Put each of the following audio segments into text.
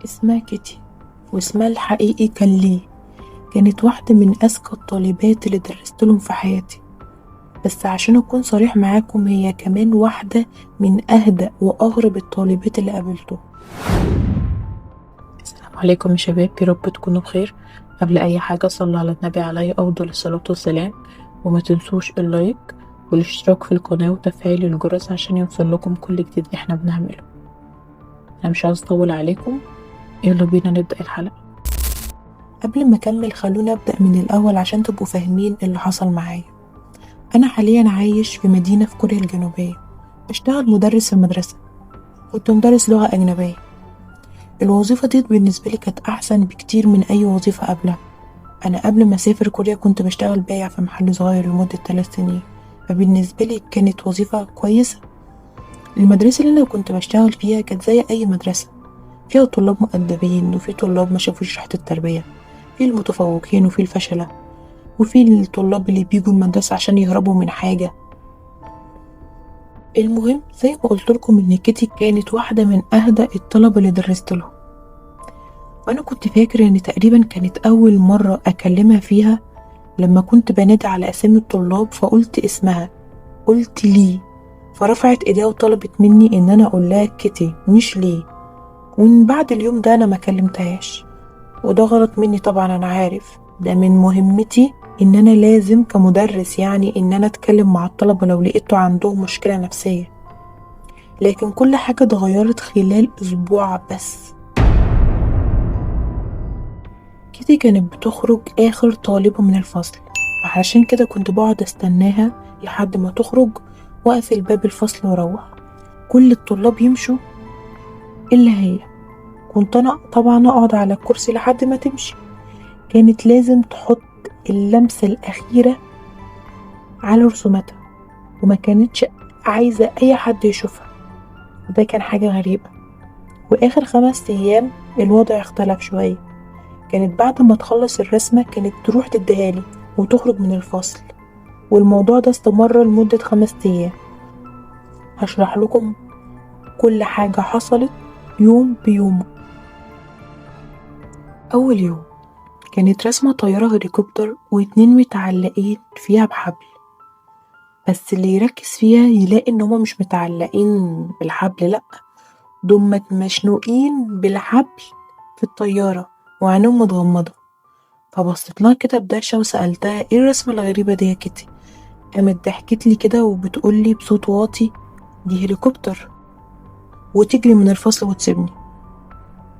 اسمها كيتي، واسمها الحقيقي كان ليه. كانت واحدة من أذكى الطالبات اللي درست لهم في حياتي، بس عشان أكون صريح معاكم هي كمان واحدة من أهدأ وأغرب الطالبات اللي قابلته. السلام عليكم يا شباب، يا رب تكونوا بخير. قبل أي حاجة صلوا على النبي عليه أفضل الصلاة والسلام، وما تنسوش ال like والاشتراك في القناة وتفعيل الجرس عشان يوصل لكم كل جديد احنا بنعمله. أنا مش عاوز أطول عليكم، يلا بينا نبدأ الحلقة. قبل ما أكمل خلونا أبدأ من الأول عشان تبقوا فاهمين اللي حصل معايا. أنا حاليا عايش في مدينة في كوريا الجنوبية، بشتغل مدرس في مدرسة، كنت مدرس لغة أجنبية. الوظيفة دي بالنسبة لي كانت أحسن بكتير من أي وظيفة قبلها. أنا قبل ما أسافر كوريا كنت بشتغل بايع في محل صغير لمدة 3 سنين، فبالنسبة لي كانت وظيفة كويسة. المدرسة اللي أنا كنت بشتغل فيها كانت زي أي مدرسة، فيها طلاب مؤدبين وفي طلاب ما شافوش ريحة التربية، في المتفوقين وفي الفشلة، وفي الطلاب اللي بيجوا المدرسة عشان يهربوا من حاجة. المهم زي ما قلت لكم إن كيتي كانت واحدة من أهدأ الطلبة اللي درست لهم، وأنا كنت فاكر إن تقريبا كانت أول مرة أكلمها فيها لما كنت بنادي على أسامي الطلاب، فقلت اسمها، قلت لي، فرفعت إيديها وطلبت مني إن أنا أقول لها كيتي مش ليه. ومن بعد اليوم ده أنا ما كلمتهاش، وده غلط مني طبعا، أنا عارف ده من مهمتي إن أنا لازم كمدرس يعني إن أنا أتكلم مع الطلبة لو لقيته عندهم مشكلة نفسية. لكن كل حاجة اتغيرت خلال أسبوع بس. كيتي كانت بتخرج آخر طالبة من الفصل، فعشان كده كنت بقعد أستناها لحد ما تخرج وأقفل باب الفصل وأروح. كل الطلاب يمشوا إلا هي، كنت أنا طبعا أقعد على الكرسي لحد ما تمشي. كانت لازم تحط اللمسة الأخيرة على رسوماتها، وما كانتش عايزة أي حد يشوفها، وده كان حاجة غريبة. وآخر 5 أيام الوضع اختلف شوية. كانت بعد ما تخلص الرسمة كانت تروح تديهالي وتخرج من الفصل، والموضوع ده استمر لمدة 5 أيام. هشرح لكم كل حاجة حصلت يوم بيوم. أول يوم كانت رسمة طيارة هليكوبتر و2 متعلقين فيها بحبل، بس اللي يركز فيها يلاقي ان هما مش متعلقين بالحبل، لأ دول مشنوقين بالحبل في الطيارة وعينهم متغمضة. فبصيت لها كده بدهشة وسألتها ايه الرسمة الغريبة دي يا كيتي؟ قامت ضحكت لي كده وبتقول لي بصوت واطي دي هليكوبتر، وتجري من الفصل وتسيبني.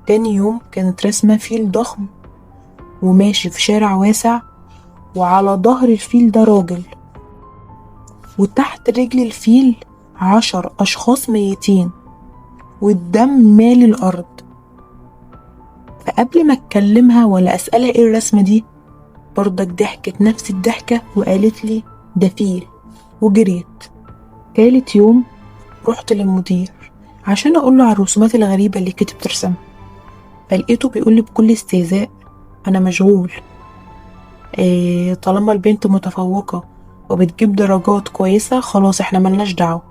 تاني يوم كانت رسمة فيل ضخم وماشي في شارع واسع، وعلى ظهر الفيل ده راجل، وتحت رجل الفيل 10 أشخاص ميتين والدم مالي الأرض. فقبل ما اتكلمها ولا أسألها ايه الرسمة دي برضك ضحكت نفس الضحكة وقالت لي ده فيل، وجريت. تالت يوم رحت للمدير عشان أقوله على الرسومات الغريبة اللي كنت بترسمها، فلقيته بيقولي بكل استهزاء أنا مشغول، إيه طالما البنت متفوقة وبتجيب درجات كويسة خلاص احنا ملناش دعوة.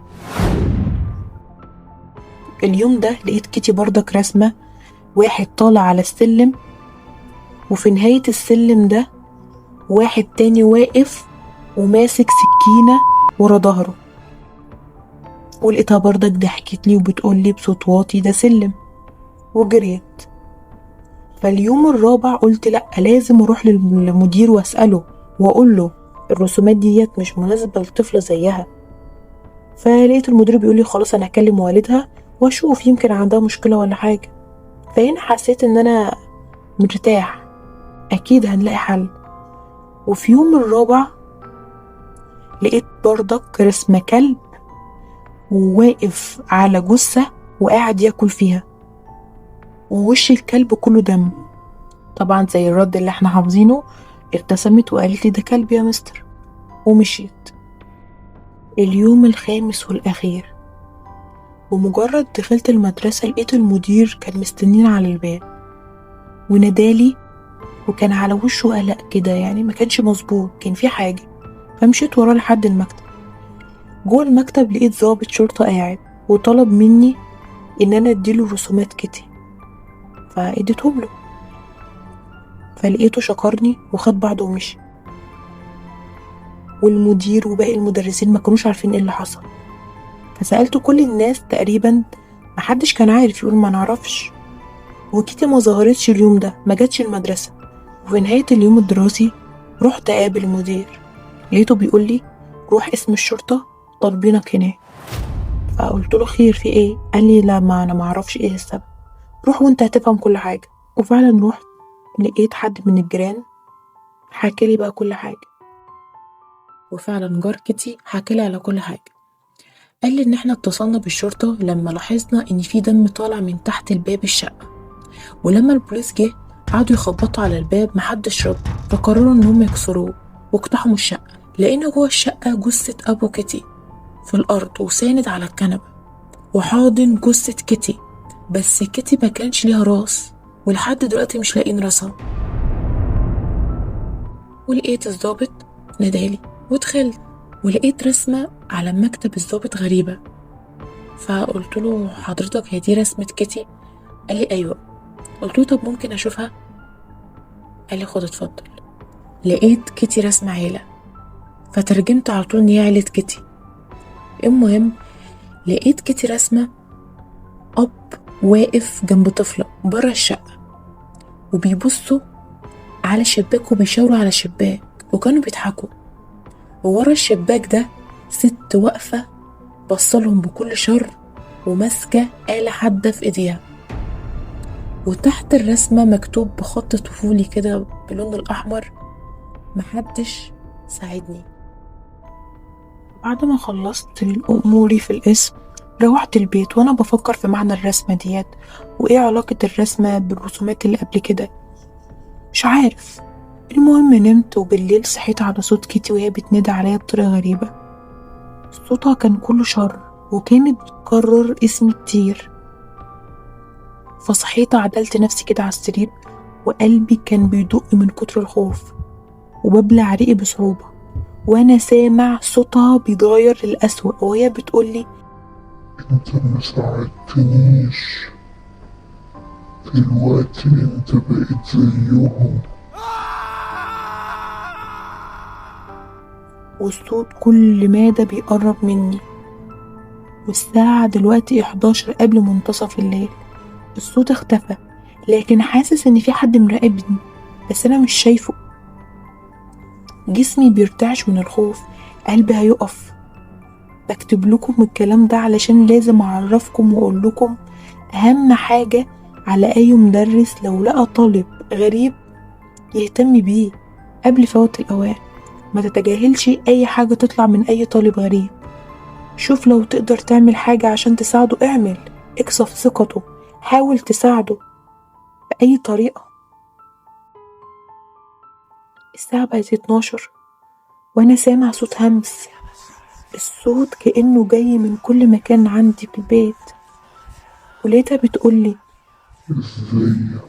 اليوم ده لقيت كيتي برضك رسمة واحد طالع على السلم، وفي نهاية السلم ده واحد تاني واقف وماسك سكينة ورا ظهره، ولقيتها برضك ضحكت لي وبتقول لي بصوت واطي ده سلم، وجريت. فاليوم الرابع قلت لأ لازم أروح للمدير وأسأله وأقول له الرسومات ديت مش مناسبة لطفلة زيها. فلقيت المدير بيقول لي خلاص أنا هكلم والدها وأشوف يمكن عندها مشكلة ولا حاجة. فهنا حسيت إن أنا مرتاح، أكيد هنلاقي حل. وفي يوم الرابع لقيت برضك رسمة كلب وواقف على جثة وقاعد ياكل فيها، ووش الكلب كله دم. طبعا زي الرد اللي احنا حافظينه، ابتسمت وقالت لي ده كلب يا مستر، ومشيت. اليوم الخامس والأخير، بمجرد دخلت المدرسة لقيت المدير كان مستنيني على الباب ونادالي، وكان على وشه قلق كده، يعني ما كانش مظبوط، كان في حاجة. فمشيت وراه لحد المكتب. جوه المكتب لقيت ضابط شرطة قاعد وطلب مني إن أنا أديله رسومات كيتي. فاديتهم له. فلقيته شكرني وخد بعضه ومشي، والمدير وباقي المدرسين ما كانوش عارفين ايه اللي حصل. فسألت كل الناس تقريبا، محدش كان عارف، يقول ما نعرفش. وكيتي ما ظهرتش اليوم ده، ما جاتش المدرسة. وفي نهاية اليوم الدراسي رحت أقابل المدير، لقيته بيقول لي روح اسم الشرطة طالبينك هناك. فقلت له خير في ايه؟ قال لي لا، ما انا ما اعرفش ايه السبب، روح وانت هتفهم كل حاجة. وفعلا رحت، لقيت حد من الجيران حكى لي بقى كل حاجة. وفعلا جار كيتي حكى لي على كل حاجة. قال لي ان احنا اتصلنا بالشرطة لما لاحظنا ان في دم طالع من تحت الباب الشقة، ولما البوليس جه قعدوا يخبطوا على الباب محدش رد، فقرروا ان هم يكسروه واقتحموا الشقة. لقينا جوه الشقة جثة ابو كيتي في الارض وساند على الكنبة وحاضن جثة كيتي، بس كيتي ما كانش ليها راس، ولحد دلوقتي مش لاقيين راسها. ولقيت الضابط نادالي ودخلت، ولقيت رسمة على مكتب الضابط غريبة. فقلت له حضرتك هي دي رسمة كيتي؟ قال لي أيوة. قلت له طب ممكن أشوفها؟ قال لي خد اتفضل. لقيت كيتي رسمة عيلة، فترجمت على طول إن هي عيلة كيتي. المهم لقيت كيتي رسمة أب واقف جنب طفلة برا الشقة، وبيبصوا على شباك وبيشاوروا على شباك وكانوا بيضحكوا، وورا الشباك ده ست واقفة بصلهم بكل شر وماسكة آلة حادة في ايديها. وتحت الرسمة مكتوب بخط طفولي كده باللون الأحمر، محدش ساعدني. بعد ما خلصت أموري في القسم روحت البيت وأنا بفكر في معنى الرسمة ديت وإيه علاقة الرسمة بالرسومات اللي قبل كده، مش عارف. المهم نمت، وبالليل صحيت على صوت كيتي وهي بتنادي عليا بطريقة غريبة. صوتها كان كله شر وكانت بتكرر اسمي كتير. فصحيت عدلت نفسي كده على السرير، وقلبي كان بيدق من كتر الخوف وببلع ريقي بصعوبة، وانا سامع صوتها بيتغير للأسوأ وهي بتقولي انت ما ساعدتنيش، دلوقتي انت بقيت زيهم. والصوت كل مادة بيقرب مني، والساعة دلوقتي 11 قبل منتصف الليل. الصوت اختفى، لكن حاسس ان في حد مراقبني بس انا مش شايفه. جسمي بيرتعش من الخوف، قلبي هيقف. بكتب لكم الكلام ده علشان لازم اعرفكم واقول لكم اهم حاجة على اي مدرس لو لقى طالب غريب يهتم بيه قبل فوات الاوان. ما تتجاهلش اي حاجة تطلع من اي طالب غريب. شوف لو تقدر تعمل حاجة عشان تساعده اعمل، اكسب ثقته، حاول تساعده بأي طريقة. الساعة بقت 12 وانا سامع صوت همس، الصوت كأنه جاي من كل مكان عندي في البيت. ولقيتها بتقولي ازيك،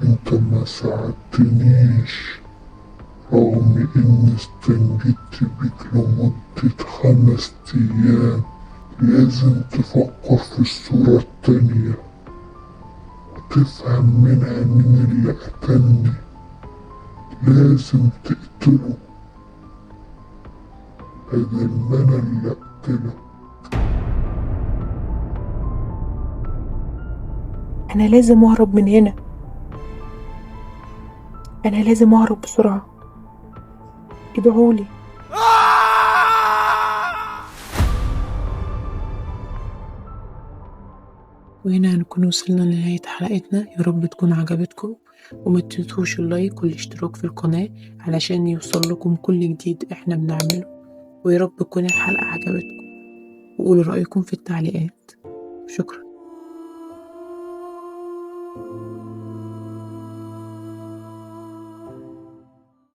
انت ما ساعدتنيش رغم اني استنجدت بيك لمدة 5 أيام. لازم تفكر في الصورة التانية وتفهم منها مين اللي قتلني. لازم تقتله بدل ما انا اللي اقتله. انا لازم اهرب من هنا، انا لازم اهرب بسرعة. ادعولي. وهنا هنكون وصلنا لنهاية حلقتنا. يا رب تكون عجبتكم، وما تنسوش اللايك والاشتراك في القناة علشان يوصل لكم كل جديد احنا بنعمله. ويا رب تكون الحلقة عجبتكم، وقولوا رأيكم في التعليقات. شكرا.